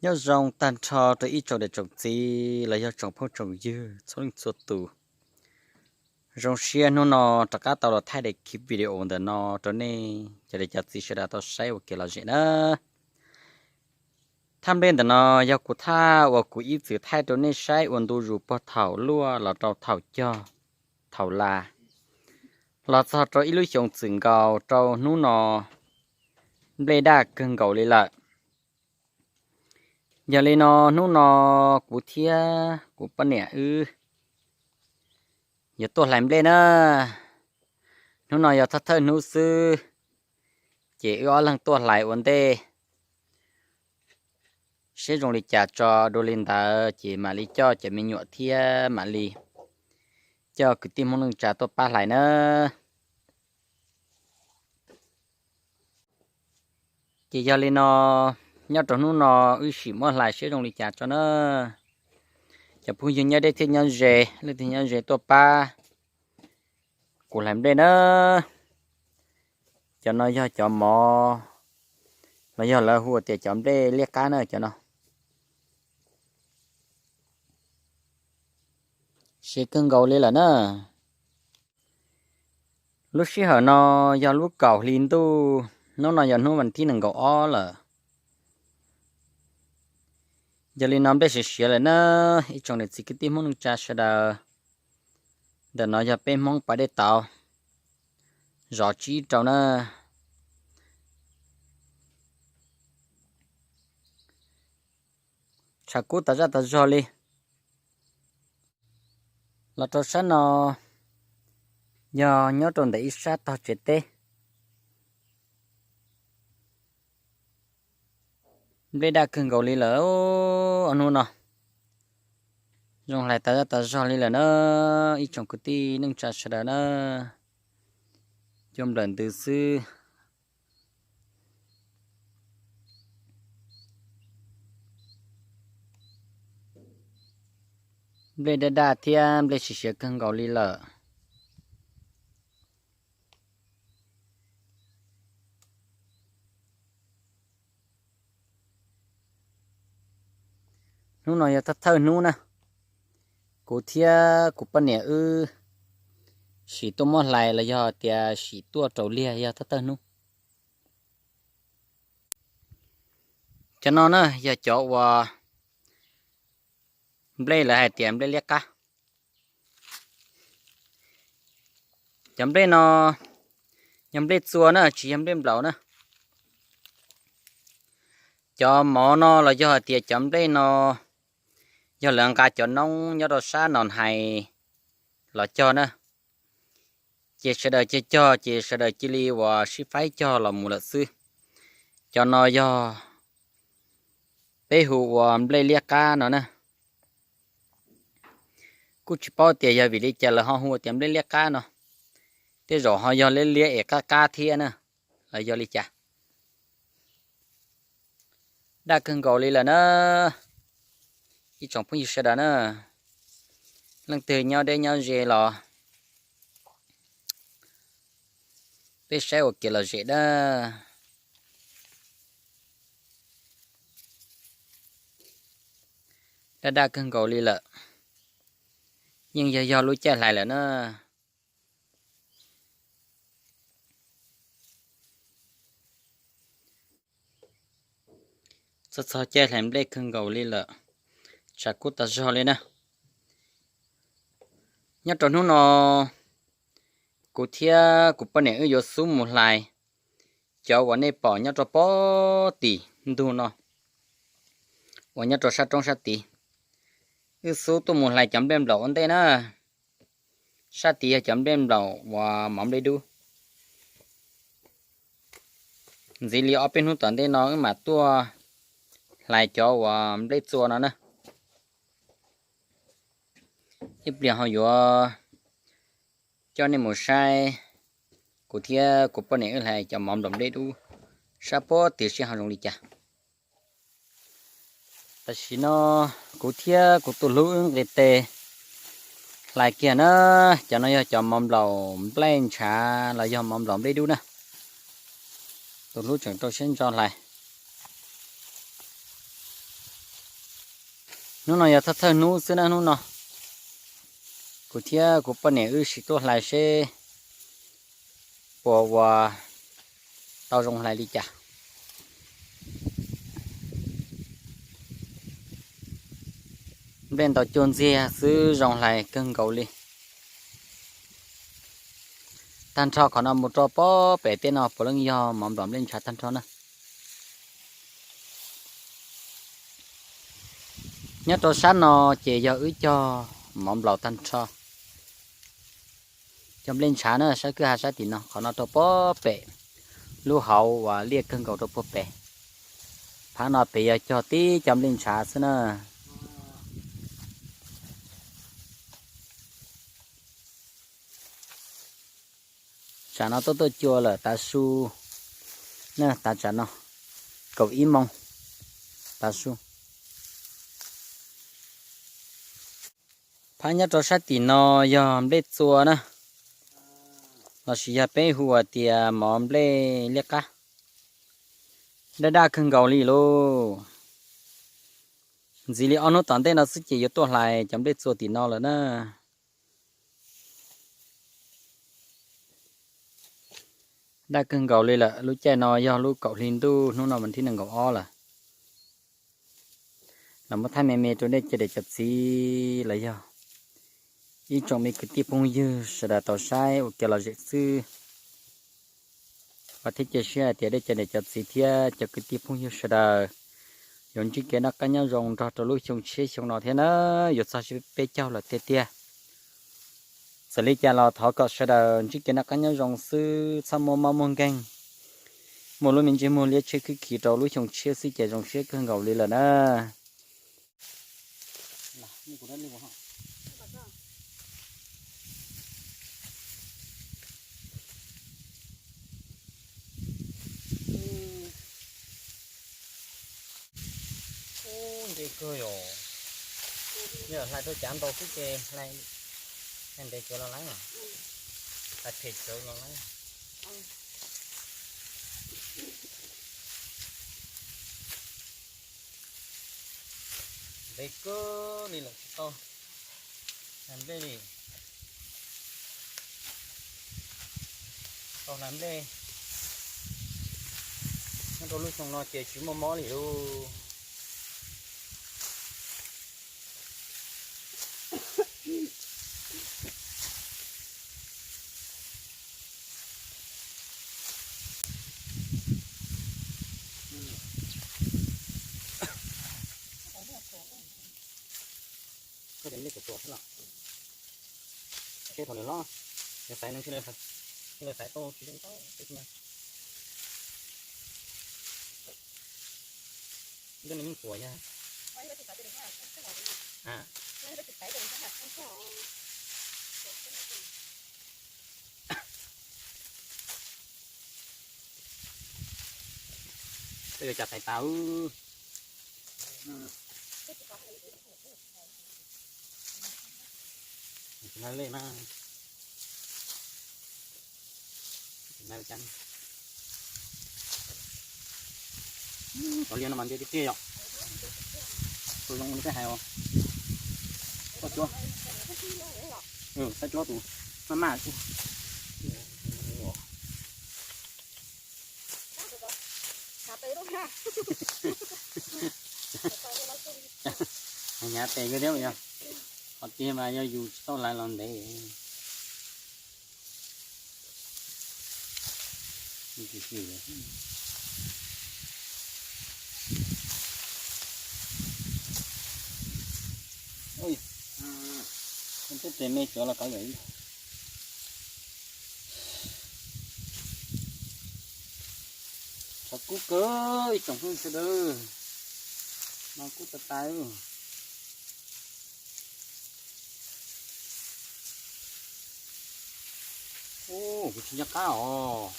Nyob zoo tag nrho rau ib tsoom niam tsoom txiv los yog tsoom phooj tsoom ywg txhua leej txhua tus. Zoo siab hnub no rov qab tau los thaij daim clip video ntawm no rau nej cov niam cov txiv sawv daws tau saib ua kev lom zem na. Thaj nplej ntawm no yog kuv thaj uas kuv ib txwm thaij rau nej saib ua ntu zus puag thaum luaj los rau thaum cog, thaum las, los txog rau ib lub xyoos txwm nkaus rau hnub no nplej daj kawg nkaus li lawm. Yog li no hnub no kuv thiab kuv poj niam wb yuav tuaj hlais nplej na. Hnub no yog thawj thawj hnub xwb, ces wb ob leeg tuaj hlais ua ntej seb zoo li cas tso. Dua li ntawd ces mam li coj cov me nyuam thiab mam li coj kwv tij Hmoob neej tsa tuaj pab hlais na. Ces yog li no, nyob rau hnub no wb sim muab hlais seb zoo li cas tso na. Cov phooj ywg nyob deb thiab nyob ze, leej twg nyob ze tuaj pab kuv hlais nplej na. Cov no yog cov mov, los yog lawv hu tias cov nplej liab qab na cov no. Siav kawg nkaus li lawm na. Lub sij hawm no yog lub kaum hli ntuj, hnub no yog hnub vas thib nees nkaum ob lawm. Yog li no nplej siav siav lawm na, ib tsoom niam txiv kwv tij Hmoob neej tsa sawv daws. Ntawm no yog peb Hmoob pas dej tauv zov tsib rau na. Tshav kub tas zaj tas zog li. Los rau sab no yog nyob rau ntawm ib sab tog tsev teb. Nplej daj kawg nkaus li lawm hnub no. Zoo hlais tas zaj tas zog li lawm na, ib tsoom kwv tij neej tsa sawv daws na. Cua nplawm ntws xwb. Nplej daj daj thiab nplej siav siav kawg nkaus li lawm. Hnub no yog thawj thawj hnub na, kuv thiab kuv poj niam wb sim tuaj muab hlais los yog tias sim tuaj raus liag yog thawj thawj hnub. Cov no na yog cov uas nplej lawv hais tias nplej liab qab. Cov nplej no yog nplej txua na, tsis yog nplej nplaum na. Cov mov no los yog hais tias cov nplej no yog lawv nqa cov noob nyob rau sab Noo Hais los cog na. Ces sawv daws cog cog ces sawv daws cia li uas sib faib cog los mus lawm xwb. Cov no yog peb hu ua nplej liab qab no na. Kuj tsis paub tias yog vim li cas lawv ho hu tias nplej liab qab no, tej zaum ho yog liab liab es qab qab thiab na, los yog li cas. Daj kawg nkaus li lawm na, ib tsoom phooj ywg sawv daws na, leej twg nyob deb nyob ze los peb saib ua kev lom zem dab. Daj daj kawg nkaus li lawm, yeej yog yog lub caij hlais lawm na. Txog txog caij hlais nplej kawg nkaus li lawm, tshav kub tas zog li na. Nyob rau hnub no, kuv thiab kuv poj niam wb yuav xub mus hlais cov uas nej pom nyob rau pob tim ntug no, uas nyob rau sab roob sab tid. Wb xub tuaj mus hlais cov nplej nplaum ua ntej na. Sab tid yog cov nplej nplaum uas mov nplej dub. Ntxiv li ob peb hnub tom ntej no wb mam tuaj hlais cov uas nplej txua no na. Ib pliag ho yuav coj nej mus saib kuv thiab kuv poj niam wb hlais cov mov nplaum nplej dub sab pob tim seb ho zoo li cas. Tam sim no kuv thiab kuv tus hlub wb nqis tes hlais kiag na. Cov no yog cov mov nplaum nplej ntshav los yog mov nplaum nplej dub na. Tus hlub tseem rau siab ntso hlais. Hnub no yog thawj thawj hnub xwb na hnub no. Kuv thiab kuv poj niam wb sim tuaj hlais seb puas ua tau zoo hlais li cas. Nplej ntaus cuag ntxiag xwb zoo hlais kawg nkaus li. Tag nrho qhov no mus rau pob pem tej no puav leej yog mov nplaum nplej ntshav tag nrho na. Nyob rau sab no ces yog wb cog mov nplaum tag nrho. Cog nplej ntshav na, sab kwj ha sab tim no, qhov no rau pob pem lub hauv uas liaj kawg nkaus rau puag pem. Phab no pem yog cog tib cov nplej ntshav xwb na. Tsam no tuaj tuaj cua lawm tav su, tav tsam no kaum ib moos tav su. Phab nyob rau sab tim no yog nplej txua na, lossis yog peb hu hais tias mov nplej liab qab. Daj daj kawg nkaus li lauj. Ntxiv li ob hnub tom ntej no xwb ces yuav tuaj hlais cov nplej txua tim no lawm na. Daj kawg nkaus li lawm, lub caij no yog lub kaum hli ntuj, hnub no vas thib nees nkaum ob lawm. Los muab thaij me me rau nej cov niam cov txiv los yog ib tsoom me kwv tij phooj ywg sawv daws tau saib ua kev lom zem xwb. Vam thiab cia siab hais tias nej cov niam cov txiv thiab cov kwv tij phooj ywg sawv daws yuav ntsib kev noj qab nyob zoo nrog rau lub xyoo tshiab xyoo no thiab na, yuav txog peb caug lawm tiag tiag. Txawm li cas los thov kom sawv daws ntsib kev noj qab nyob zoo xwb, txhob muaj mob muaj nkeeg, muaj lub me ntsej muag liab tshiab khwb khiv rau lub xyoo tshiab xwb ces zoo siab kawg nkaus li lawm na. Ub, ntev kawg yom. Yog hlais rau cav ntau xwb ces hlais ntev kawg los lawm. Hlais phem kawg los lawm. Ntev kawg li lawm tsis tau hlais nplej li. Tau hlais nplej nyob rau lub xyoo no ces tsis muaj mob li lauj. Koj cov nplej tuam tuam xwb los? Seb thaum lawv hlob, lawv xaiv no, lawv xaiv tau tsis zoo tau. Ntuj, nws yeej tuam yog. Koj yuav cas xaiv tas. Cov liaj no mas ntiav tiag tiag yom. Tus zoo li peb hais os. Txhob cuab. Txhob cuab tus maj maj. Hnyav tes kawg thiab yog. Qhov tiag mas yog yus tsis tau hlais los ntev. Tej tes me tsuav los kov yam ib. Tshav kub kawg ib tsoom phooj ywg sawv daws, no kub tas tas. Ub, kuv tsis nco qab os.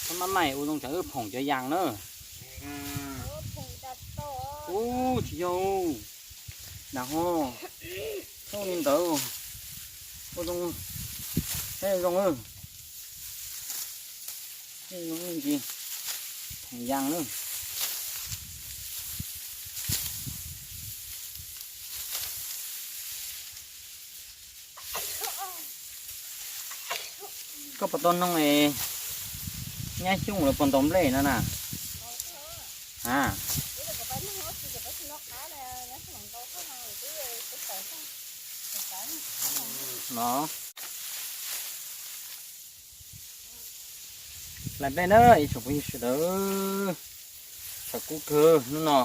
Koj maj maim ua zoo tsam wb phoom cov yas na. Ub, tsis yog. Nag hmo thooj li ntawd ua zoo, saib zoo, zoo ntsis phoom yas na. Koj puas tau noog es nyab Xyooj lawv puas ntaus nplej no na? A, no, hlais nplej na ib tsoom phooj ywg sawv daws, tshav kub kawg hnub no.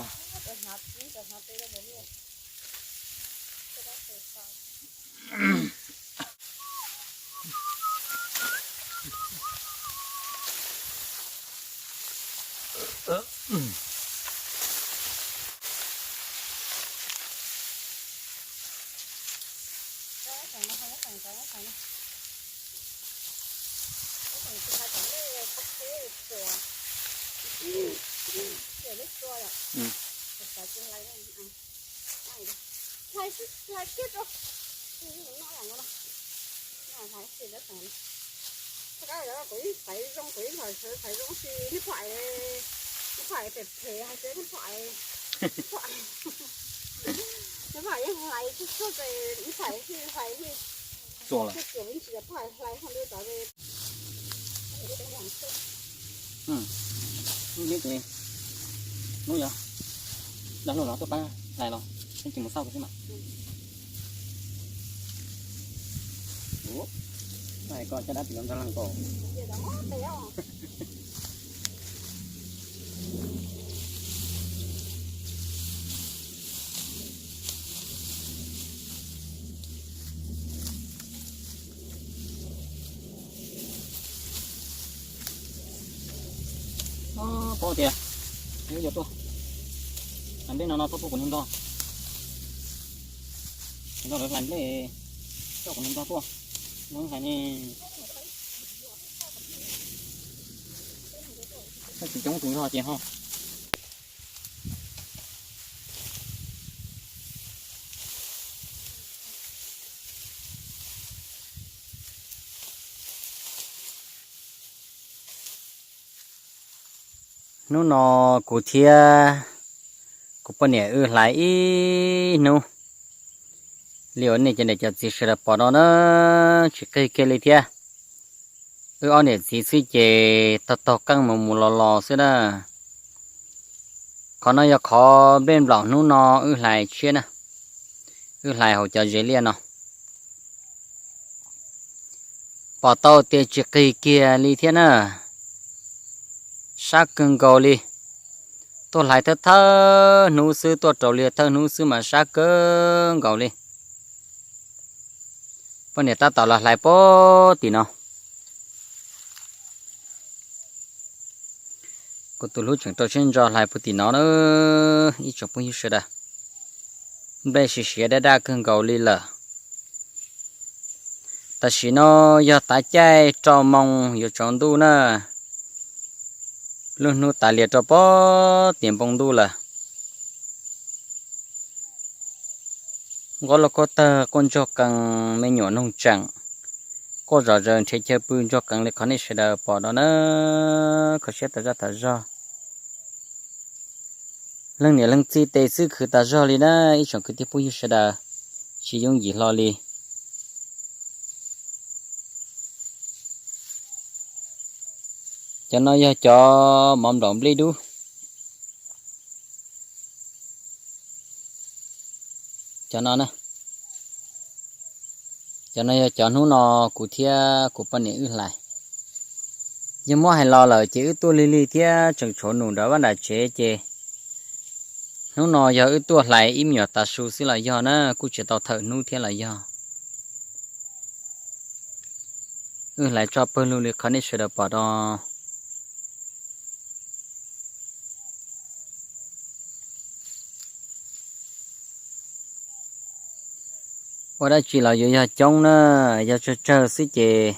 Kuv yeej xaiv zoo, kuv yeej xaiv zoo, xaiv zoo si nej pom, nej pom phem phem hais tias nej pom, nej pom yeej hlais tsuag tsuag ces nej pom hlais, tsuag tsuag ntsis pom hlais hov li tod. Hnub yog dag luaj los tuaj pab hlais los, yeej tsis mus xauj xwb mas. Ua, koj coj dab tsis los nrog leej nkaus. Paub tias yuav tuaj, hlais nplej no no tuaj pub kuv niag nplog, kuv nrog lawv hlais nplej, coj kuv niag nplog tuaj, lawv hlais ne. Tsis coob tus yog ces ho. Hnub no kuv thiab kuv poj niam wb hlais ib hnub li uas nej cov niam cov txiv sawv daws pom no na, tsis qig kiag li thiab. Wb ob niam txiv xwb ces taug taug qeej mus mus los los xwb na. Qhov no yog qhov nplej nplaum hnub no wb hlais tshiab na, wb hlais hauv cov zes liaj no. Pom tau tias tsis qig kiag li thiab na, sab kawg nkaus li. Tuaj hlais thawj thawj hnub xwb, tuaj raus li thawj hnub xwb mas sab kawg nkaus li. Poj niam tab tom los hlais puag tim no. Kuv tus hlub tseem rau siab ntso hlais puag tim no na, ib tsoom phooj ywg sawv daws. Nplej siav siav daj daj kawg nkaus li lawm. Tam sim no yog tav caij rau moos yuav tsaus ntuj na, lub hnub tav lias rau puag tim npoo ntuj lawm. Nqaub lauj kaub tawg quaj ntsuag qees, me nyuam noog tseem quaj zom zaws nrhiav chaw pw ntsuag qees li qhov nej sawv daws pom no na. Kho siab tas zaj tas zog, leej niam leej txiv tes xwb khwv tas zog li na, ib tsoom kwv tij phooj ywg sawv daws, tsis yooj yim hlo li. Cov no yog cov mov nplaum nplej dub. Cov no, cov no yog cov hnub no kuv thiab kuv poj niam wb hlais. Yog muab hais los lawm ces wb tuaj lig lig thiab tseem tshuav num nram vaj nram tsev ces hnub no yog wb tuaj hlais ib me nyuam tav su xwb los yog na, kuj tsis tau thawm hnub thiab los yog. Wb hlais tso pawg lug li qhov nej sawv daws pom no. Ua dab tsi los yuav yog coob na, yog tsawg tsawg xwb ces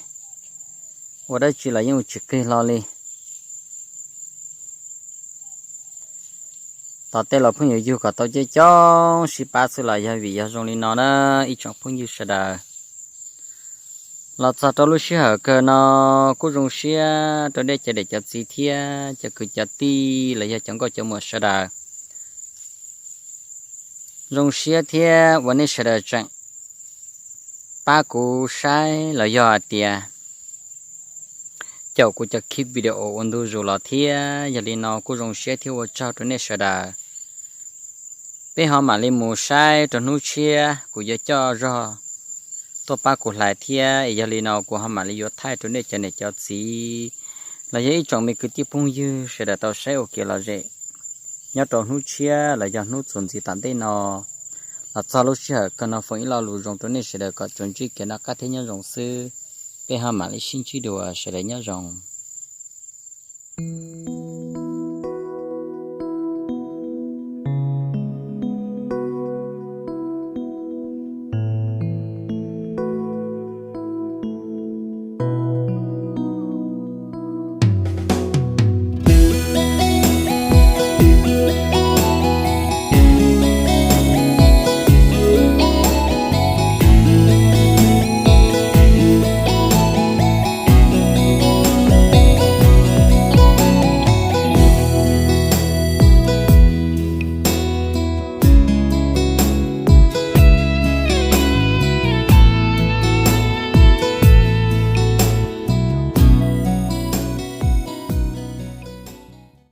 ua dab tsi los yeej ua tsis qig hlo li. Tos tej laus phooj ywg yug kom tau coob coob sib pab xwb los yog vim yog zoo li no na, ib tsoom phooj ywg sawv daws. Los txog rau lub sij hawm kawg no kuj zoo siab rau nej cov niam cov txiv thiab cov kwv cov tij los yog cov nkauj cov muam sawv daws. Zoo siab thiab uas nej sawv daws tseem pab kuv saib los yog hais tias caum kuv cov clip video ua ntu zus los thiab. Yog li no kuj zoo siab thiab ua tsaug rau nej sawv daws. Peb ho mam li mus saib rau hnub tshiab kuv yuav coj zog tuaj pab kuv hlais thiab. Yog li no kuv ho mam li yuav thaij rau nej cov niam cov txiv los yog ib tsoom me kwv tij phooj ywg sawv daws tau saib ua kev lom zem nyob rau hnub tshiab los yog hnub txuas ntxiv tom ntej no. Los txog lub sij hawm kawg no foom ib lo lus zoo rau nej sawv daws kom tsuas ntsib kev noj qab thiab nyob zoo xwb. Peb ho mam li sib ntsib dua, sawv daws nyob zoo.